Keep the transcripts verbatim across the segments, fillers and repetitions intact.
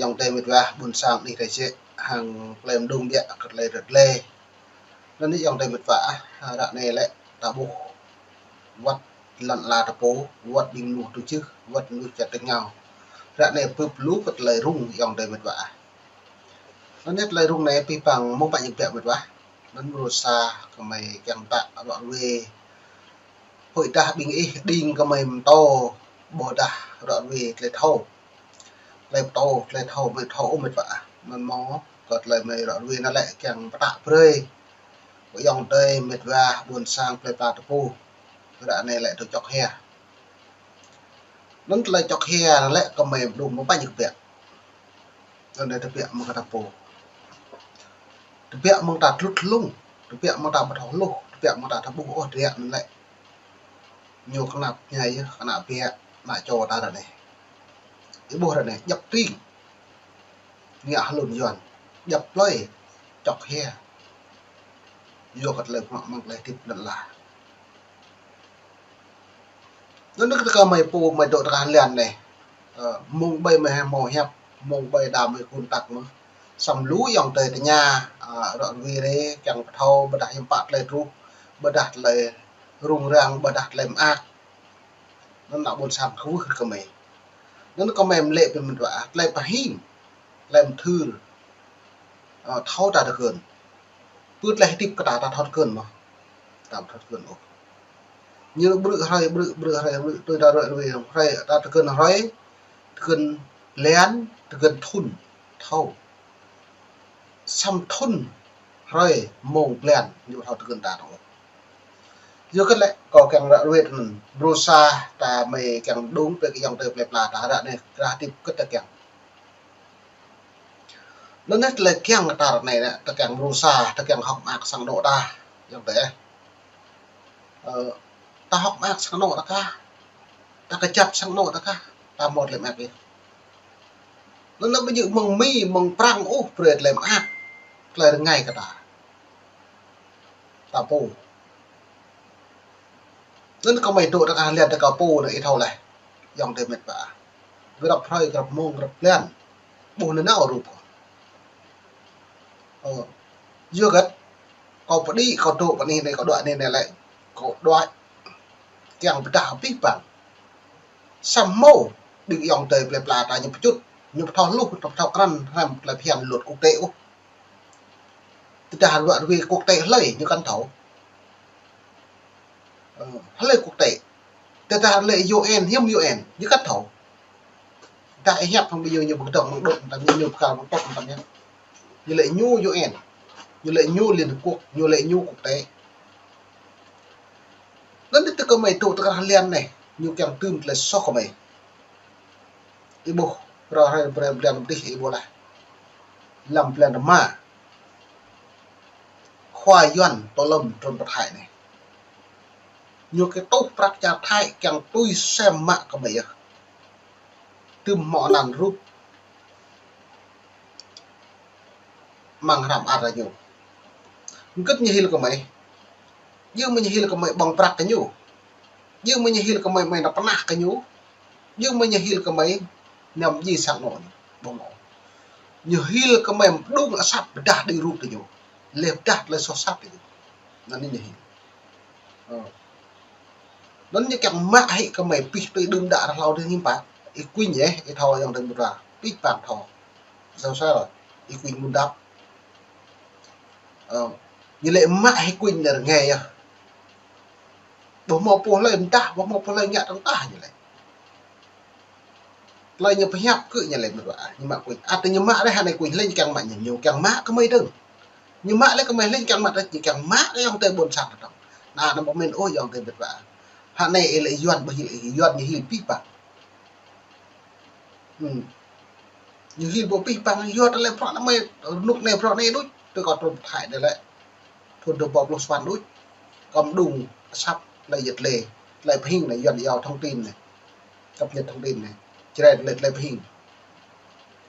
Ayŏng adơi met wa ƀôn sang anih tơčĕ hăng klem dong biă kơ tơlơi rơ̆t lĕ. Anŭn yơh ayŏng adơi met wa ah, ră anai lĕ ta ƀuh wơ̆t lŏn ala ta pô, wơ̆t ƀing mơnuih tơčưh, wơ̆t mơnuih čar tơngao. Ră anai bưp lu kơ tơlơi rŭng ayŏng adơi met wa ah. Anŭn yơh tơlơi rŭng anai pih pang mơ̆ng pă ñu biă met wa. Anŭn mrô sa kơmơi kiăng tă rŏ ruai. Hơi dah ƀing ih đing kơmơi mơtô, ƀôdah rŏ ruai tơlơi thâo. Tơlơi pơtô, tơlơi thâo, mơi thâo ôh met wa ah. Anŭn mơ̆ kơ tơlơi mơi rŏ ruai anŭn lĕ kiăng pơtă brơi kơ ayŏng adơi met wa ƀôn sang plơi pla ta pô. Ră anai lĕ tơ čŏk hia. Anŭn tơlơi čŏk hia anŭn lĕ kơmơi mơ̆ng pă ñu biă. Anŭn anai tơbiă mơ̆ng ta pô. Tơbiă mơ̆ng ta tlut hlung, tơbiă mơ̆ng ta ƀu thâo hluh, tơbiă mơ̆ng ta ta ƀuh ôh tơbiă anŭn lĕ. Ñu kơnăp ñai yơh, kơnăp biă, ană čô ta ră anai. Ih ƀuh ră anai, djŏp tring. Ngă hlŭn Yuan, djŏp plơi, čŏk hia. Yua kơ tơlơi pơmă mơ̆ng tơlơi hơdip lŏn ala. Anŭn kơ kơmơi pô mơi dŏ tơkah lian anai. Ơ, mơ̆ng ƀơi mơi hmâo hiăp, mơ̆ng ƀơi đa mơi kơnăk mơ̆. Samơ̆ lu ayŏng adơi tơña, ơ, rŏ ruai rê, kiăng pơthâo, ƀôdah hiư̆m pă tơlơi truh, ƀôdah tơlơi rŭng răng, ƀôdah tơlơi mơak. Anŭn ană ƀôn sang kwưh kơ kơmơi. Anŭn kơmơi mơlĕ pơ met wa, tơlơi pơhing, tơlơi mơthưr, ơ, thâo ta tơkơn. Pơ tơlơi hơdip kơ ta, ta thâo tơkơn mơ̆. Ta ƀu thâo tơkơn ôh. Ñu ƀrư̆ hrơi, ƀrư̆, ƀrư̆ hrơi, ƀrư̆, tui ta rơ̆ ruai, hrơi, ta tơkơn hrơi, tơkơn blan, tơkơn thŭn, thâo. Samơ̆ thŭn, hrơi, mông, blan, ñu ƀu thâo tơkơn ta ôh. Yua kơ lĕ, kâo kiăng ră ruai anŭn, mrô sa ta mơi kiăng dong biă kơ ayŏng adơi plơi pla ta ră anai, krah hơdip kơ ta kiăng. Anŭn anai tơlơi kiăng kơ ta ră anai, ta kiăng mrô sa, ta kiăng hơ̆k mơak sang anŏ ta, ayŏng adơi. Ơ, ta hơ̆k mơak sang anŏ ta kah, ta kơjăp sang anŏ ta kah, ta hmâo tơlơi mơak yơh. Anŭn lĕ ƀu djơ̆ mơ̆ng Mi, mơ̆ng Prăng ôh brơi tơlơi mơak, tơlơi rơngai kơ ta. Ta pô. Anŭn kơmơi dŏ tơkah lian tơkah pô anŭn ih thâo laih. Ayŏng adơi met wa. Grăp hrơi, grăp mông, grăp blan. Ƀuh nanao rup kâo. Ơ. Yua kơ kâo pơđĭ, kâo dŏ pơ anih anai, kâo dŏ anih anai lĕ. Kâo dŏ kiăng pơtă pih pang. Samơ̆ ƀing ayŏng adơi plơi pla ta ñu pơčŭt, ñu ƀu thâo hluh, ñu ƀu thâo krăn, hrăm tơlơi phiăn luật quốc tế ôh. Tơdah ră ruai quốc tế hlơi ñu kăn thâo. Ơ, hlơi quốc tế. Tơdah lĕ U N, hiư̆m U N, ñu kăn thâo. Tơdah ih hiăp hăng ƀing ñu, ñu ƀu kơdŏng mơ̆ng đŭt, tăm ñu, ñu ƀu kơdŏng mơ̆ng tŏk, tăm ñu. Ñu lĕ ñu U N, ñu lĕ ñu Liên Hợp Quốc, ñu lĕ ñu quốc tế. Anŭn tơ kơmơi dŏ tơkrah lian anai, ñu kiăng tưm tơlơi soh kơmơi. Ih ƀuh, ră anai brơi blan pơdih ih ƀuh laih. Lăm blan rơma. Khua Yuan tơlŏm trŭn pơ Thái anai. Ñu kơ tuh prăk čar Thái kiăng tui sem mă kơmơi yơh. Tơm hmâo anăn rup amăng hrăm ar ñu. Hơget ñu hil kơmơi. Djơ̆ mơ̆ ñu hil kơmơi ƀơ̆ng prăk kơ ñu. Djơ̆ mơ̆ ñu hil kơmơi mơi nao pơnah kơ ñu. Djơ̆ mơ̆ ñu hil kơmơi năm ji sang anŏ ñu. Ƀơ̆ng ôh. Ñu hil kơmơi mơđung asăp pơdah đĭ rup kơ ñu. Lĕ pơdah tơlơi soh sat kơ ñu. Anŭn ñu hil. Ơ. Anŭn ñu kiăng mă hĭ kơmơi pih tui đưm đă ră hlâo dơ̆ng hiư̆m pă. Ih kuing yơh, ih thâo ayŏng adơi met wa. Pih pang thâo. Sao sao rồi. Ih kuing mŭn dăp. Ơ. Ñu lĕ mă hĭ kuing anai rơngai yơh. Ƀu hmâo pô hlơi mơdah, ƀu hmâo pô hlơi ngă tơ̆ng tah ñu lĕ. Tơlơi ñu pơhiăp kơ ñu lĕ met wa, ñu mă kuing. Ăt ñu mă lĕ hơnai kuing hlơi ñu kiăng mă ñu, ñu kiăng mă kơmơi dơ̆ng. Ñu mă lĕ kơmơi hlơi ñu kiăng mă ta, ñu kiăng mă kơ ayŏng adơi ƀôn sang ta dơ̆ng. Anŭn, anŭn ƀu mĭn ôh ayŏng adơi met wa. Hơnai ih lĕ Yuan ƀu hil, Yuan ñu hil pih pang. Hm. Ñu hil ƀu pih pang, yua tơlơi prŏng anai mơi, rơnŭk anai prŏng anai đôč, tui kâo trŭn pơ Thái anai lĕ. Thŭn dua rơbâo pluh sapăn đôč. Kâo mơđung asăp tơlơi yet lê, tơlơi pơhing anai Yuan iâu thông tin anai. Cập nhật thông tin anai. Čơrai tơlơi, tơlơi pơhing.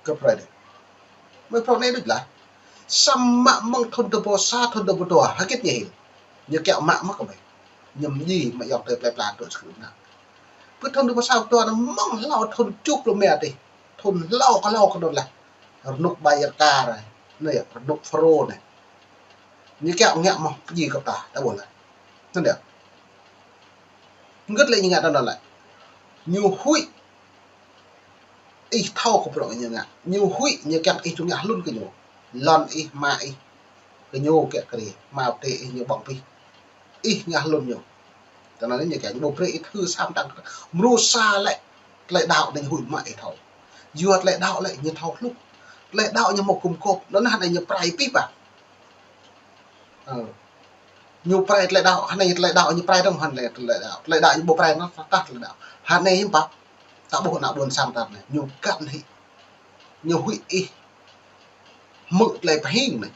Kơ prơi anai. Mơi prŏng anai đôč lah. Samơ̆ mơ̆ng thŭn dua rơbâo sa, thŭn dua rơbâo dua, hơget ñu hil. Ñu kiăng mă mơ̆ kơmơi. Ñu mơñi mă ayŏng adơi plơi pla dŏ sơkư̆ anai. Pơ thŭn dua rơbâo sa dua anŭn mơ̆ng hlâo thŭn tơjuh pluh rơma adih. Thŭn hlâo kơ hlâo kơ anŭn lah. Rơnŭk Bayerka anai. Anai, rơnŭk Faro anai. Ñu kiăng ngă mơ̆ pơjing kơ ta, ta ƀuh lĕ. Anŭn yơh. Hơget lĕ ñu ngă tui anŭn lĕ. Ñu huĭ ih thâo kơ bruă ñu ngă. Ñu huĭ ñu kiăng ih tŭ ngă hlŭn kơ ñu. Lŏn ih, ama ih. Kơ ñu kiăng kơ ih, ama pơtê ih ñu ƀơ̆ng pih. Ih ngă hlŭn ñu. Tui anŭn ñu kiăng ñu ƀu brơi ih thâo sa mơta. Mrô sa lĕ tơlơi đaŏ anai ñu huĭ mă ih thâo. Yua tơlơi đaŏ lĕ ñu thâo hluh. Tơlơi đaŏ ñu hmâo gum gôp. Anŭn hơnai ñu pơrai pih ƀă. Ơ. Ñu pơrai tơlơi đaŏ, hơnai tơlơi đaŏ ñu pơrai dơ̆ng hăn lĕ tơlơi đaŏ. Tơlơi đaŏ ñu ƀu pơrai anŭn tah tơlơi đaŏ. Hơnai hiư̆m pă. Ta ƀuh ană ƀôn sang ta anai. Ñu găn hĭ. Ñu huĭ ih. Hmư̆ tơlơi pơhing anai.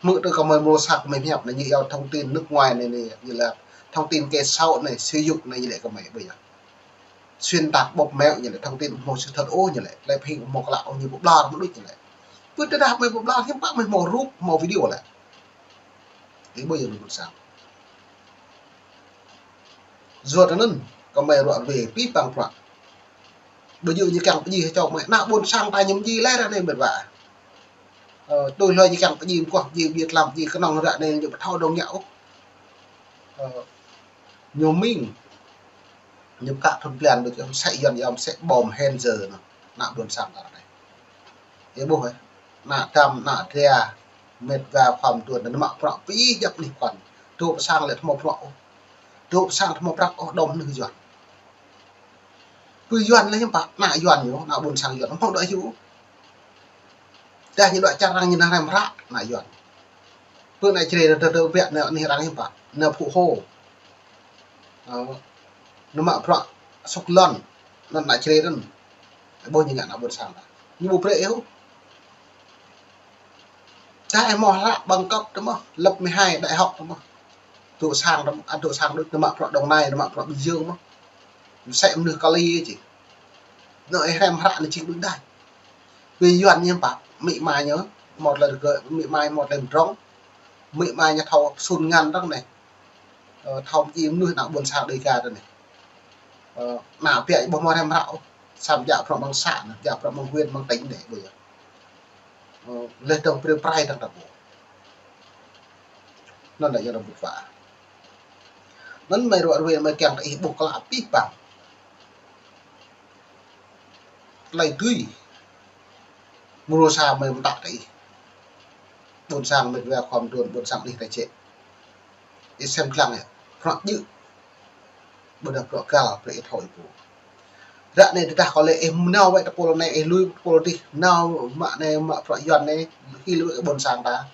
Hmư̆ tơ kơmơi mrô sa kơmơi pơhiăp anai. Ñu iâu thông tin nước ngoài anai, anai, ñu lĕ thông tin kơ xã hội anai, sử dụng anai ñu lĕ kơmơi ƀơi yơh. Xuyên tạc bóp méo ñu lĕ, thông tin ƀu hmâo sự thật ôh ñu lĕ, tơlơi pơhing ƀu hmâo klă ôh ñu ƀu ƀlŏr mơ̆ đôč ñu lĕ. Pơ tơdah mơi ƀu ƀlŏr hiư̆m pă mơi hmâo rup, hmâo video lĕ. Ih ƀuh yơh ană ƀôn sang. Yua tui anŭn, kơmơi ruă ruê pih păng prăk. Ƀu djơ̆ ñu kiăng pơjing hơčâo mơi, ană ƀôn sang ta ñu pơjing lĕ ră anai mĕt wa. Ơ, tui hlơi ñu kiăng pơjing mơguah, pơjing ƀiă tlam, pơjing kơnơ̆ng ră anai ñu ƀu thâo dơ̆ng ngă ôh. Ơ, ñu mĭn. Ñu pơkă thŭn blan ƀu djơ̆, mơsĕ Yuan yơh, mơsĕ bom Hellfire anŭn. Ană ƀôn sang ta anai. Ih ƀuh ơ. Ană tăm, ană tria, mĕt wa khua mơtuan, anŭn mă prăk pih djăp anih pơkŏn. Tŭ pơ sang lĕ ƀu hmâo prăk ôh. Tŭ pơ sang ƀu hmâo prăk ôh, đom anih Yuan. Pơ Yuan lĕ hiư̆m pă, ană Yuan ñu, ană ƀôn sang Yuan, hmâo đuaĭ hyu. Tơdah ñu đuaĭ čar arăng ñu nao hrăm hră, ană Yuan. Pơ anai črê tơ tơ biă anai, anih arăng hiư̆m pă, anai phu hô. Ơ, anŭn mă prăk sŭk lŏn, anŭn ană črê anŭn. Ƀuh ñu ngă ană ƀôn sang ta. Ñu ƀu brơi ih ôh. Tơdah ih hmâo hră bằng cấp tơ mơ̆, lớp mười hai đại học tơ mơ̆. Tŭ sang tơ mơ̆, ăt tŭ sang đôč, anŭn mă prăk Đồng Nai, anŭn mă prăk Bình Dương mơ̆. Mơsĕ mơnuih kơ li či. Anŭn ih hrăm hră anai jing đôč đač. Pơ Yuan ñu hiư̆m pă, amĭ ama ñu, hmâo tơlơi rơgơi, amĭ ama hmâo tơlơi pơdrŏng. Amĭ ama ñu thâo pơsun ngăn dơ̆ng anai. Ơ, thâo pơjing mơnuih ană ƀôn sang Đêga tơ anai. Ơ, ană biă ƀu hmâo hrăm hră ôh. Samơ̆ djă prăk mơ̆ng xã anai, djă prăk mơ̆ng huyện, mơ̆ng tỉnh anai, ƀuh yơh. Ơ, leh dơ̆ng brơi pơrai dơ̆ng ta ƀuh. Anŭn lĕ yơh ană ƀôn sang. Anŭn mơi ruă ruê mơi kiăng kơ ih ƀuh klă pih păng. Tơlơi tui. Mrô sa mơi pơtă kơ ih. Ƀôn sang mĕt wa khua mơtuan, ƀôn sang anih ta čĕ. Ih sem lăng yơh. Prăk djơ̆. Ƀôdah prăk găl, prăk ih thâo ih ƀuh. Ră anai tơdah kâo lĕ ih nao wơ̆t tơpul anai, ih lui tơpul adih, nao mă anai, mă prăk Yuan anai, hil wơ̆t kơ ƀôn sang ta.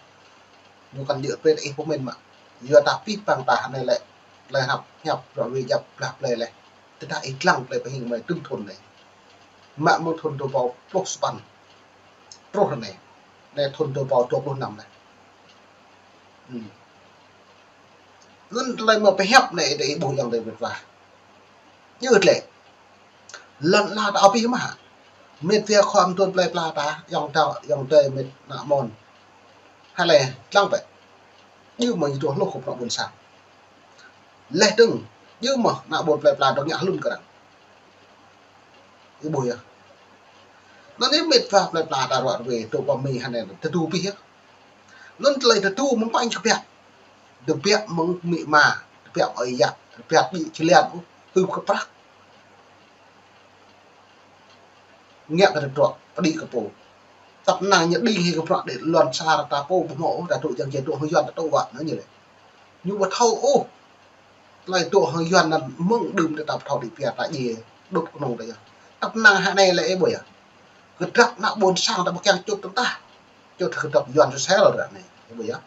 Ñu kăn djơ̆ brơi ih pơmĭn mă. Yua dah pih păng ta anai lĕ, tơlơi hơnăp hiăp prăk lui djăp blah blai leh. Tơdah ih lăng tơlơi pơhing mơi tơm thŭn anai. Mă mơ̆ng thŭn dua rơbâo pluh sapăn. Truh anai. Anai thŭn dua rơbâo dua pluh năm anai. Hmm. Anŭn tơlơi mơ̆ pơhiăp anai ih ƀuh yơh tơlơi mĕt wa. Ñu tơlơi. Lŏn ala ta ƀu ƀuh mơ̆. Mĕt wa khua mơtuan plei pla ta, yŏng ta, yŏng tơi mĕt ană mơ̆n. Hơlơi, lăng bĕ. Djơ̆ mơ̆ ñu tŭ hluh kơ prăk ƀôn sang. Leh dơ̆ng, djơ̆ mơ̆ ană ƀôn plei pla dŏ ngă hlŭn kơ arăng. Ih ƀuh yơh. Anŭn yơh mĕt wa plei pla ta ruă ruê, tŭ pơ Mi hơnai, tơdu pih yơh. Anŭn tơlơi tơdu mơ̆ng pă ñu kơbiă. Tơbiă mơ̆ng amĭ ama, tơbiă ơi yă, tơbiă ƀing čơlian ôh, hưp kơ prăk. Ngă kơ tơdruă, pơđĭ kơ pô. Tăp năng ñu đing hĭ kơ prăk đĭ lŏn sa ta pô ƀu hmâo ôh, ta tŭ jăng jai tŭ hăng Yuan ta tŭ wă, anŭn ñu lĕ. Ñu ƀu thâo ôh. Tơlơi tŭ hăng Yuan anŭn mơ̆ng đưm tơ ta ƀu thâo đĭ pia ta djai đŭt kơnơ̆ng ta yơh. Tăp năng hơnai lĕ ih ƀuh yơh. Kơdrăp ană ƀôn sang ta ƀu kiăng čŭt tơdah. Čŭt kơdrăp Yuan sosel ră anai, ih ƀuh yơh.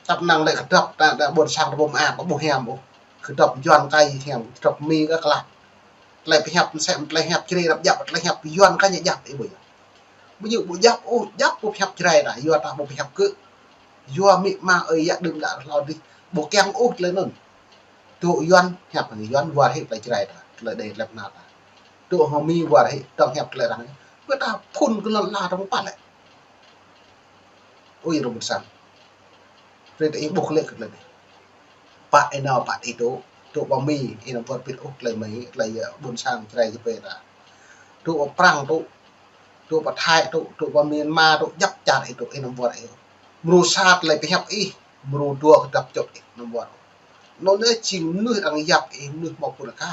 Tăp năng lĕ kơdrăp ta, ta ƀôn sang ta ƀu mơak, ƀu hiam ôh. Kơdrăp Yuan kơ hiam, kơdrăp Mi kơ klă. Tơlơi pơhiăp mơsĕ, tơlơi hiăp Jrai ră djăp, tơlơi hiăp Yuan kơ ñu djăp, ih ƀuh yơh. Ƀu djơ̆ ƀu djăp ôh, djăp ƀu pơhiăp Jrai ta, yua ta ƀu pơhiăp kơ. Yua amĭ ama ơi yă đưm đă hlâo adih, ƀu kiăng ôh tơlơi anŭn. Tŭ Yuan, hiăp hăng Yuan, wơr hĭ tơlơi Jrai ta, tơlơi Đê, tơlơi Bơnar ta. Tŭ hăng Mi wơr hĭ, dŏng hiăp tơlơi arăng. Ƀu ta phŭn kơ lŏn ala ta ƀu pă lĕ. Ôi, rơmut sang. Brơi ta ih ƀuh lĕ kơ tơlơi anai. Pă ih nao pă ih tŭ, tŭ pơ Mi, ih nao wơr bĭt ôh tơlơi Mi, tơlơi, ơ, ƀôn sang Jrai Jrai ta. Tŭ Tŭ pơ Prang tŭ, tŭ pơ Thái tŭ, tŭ pơ Myanmar tŭ, djăp čar ih tŭ, ih anăm wơr ih. Mrô sa tơlơi pơhiăp ih, mrô dua kơ dăp čŭt ih anăm wơr. Anŭn anai jing mơnuih arăng yap ih, mơnuih hmâo phŭn akha.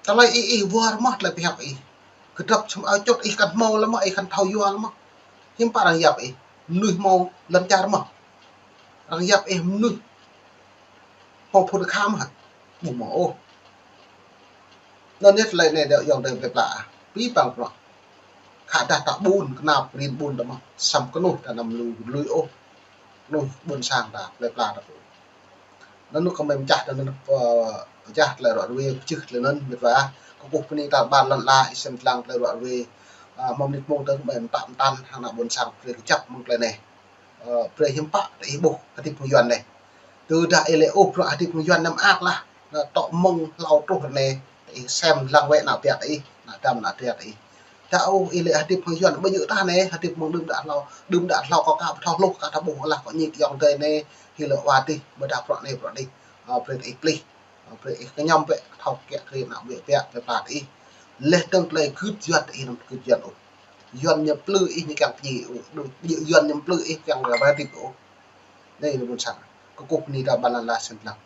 Tơlơi ih, ih wơr mơ̆ tơlơi pơhiăp ih. Kơ dăp čŭt ih kăn hmâo lơi mơ̆, ih kăn thâo yua lơi mơ̆. Hiư̆m pă arăng yap ih, mơnuih hmâo lŏn čar mơ̆. Arăng yap ih mơnuih hmâo phŭn akha mơ̆ hă? Ƀu hmâo ôh. Anŭn yơh tơlơi anai dŏ ayŏng adơi plơi pla ah. Pơpă bruă. Khă dah ta ƀun, kơnap rin ƀun ta mơ̆. Samơ̆ kơnuih ta anăm lui, lui ôh. Kơnuih ƀôn sang ta, plơi pla ta pô. Anŭn kơ mơi mơčah tơ anŭn, ơ, mơčah tơlơi ruă ruê, pơčeh tơlơi anŭn, mĕt wa. Kơkuh bơni ta ƀar lŏn ala, ih sem lăng tơlơi ruă ruê. Ơ, mơ̆ng anai mơ̆ng tơ kơ mơi mơtă mơtăn, hăng ană ƀôn sang, brơi kơjăp mơ̆ng tơlơi anai. Ơ, brơi hiư̆m pă tơ ih ƀuh hơdip hăng Yuan anai. Tơdah ih lĕ ôh bruă hơdip hăng Yuan anăm mơak lah. Anŭn tŏ mơ̆ng hlâo truh ră anai, tơ ih sem lăng wơ̆t ană ƀiă tơ ih, ană dăm ană dra tơ ih. Tơ ôh ih lĕ hơdip hăng Yuan ƀu djơ̆ tah anai, hơdip mơ̆ng đưm đă hlâo, đưm đă hlâo kâo ka pơthâo hluh, ka ta ƀuh lah kâo ñik ayŏng adơi anai, hil wa tih, ƀôdah bruă anai, bruă anai. Ơ, brơi tơ ih plih, ơ, brơi ih kơñăm bĕ, thâo kiă kriê ană ƀiă ƀiă, plơi pla tơ ih. Laih dơ̆ng tơlơi gưt Yuan tơ ih anăm gưt Yuan ôh. Yuan ñu plư ih ñu kiăng pơjing ôh, đu-, Yuan ñu plư ih kiăng ră hơdip ôh. Anai ană ƀôn sang. Kơkuh bơni ta ƀar lŏn ala sem lăng.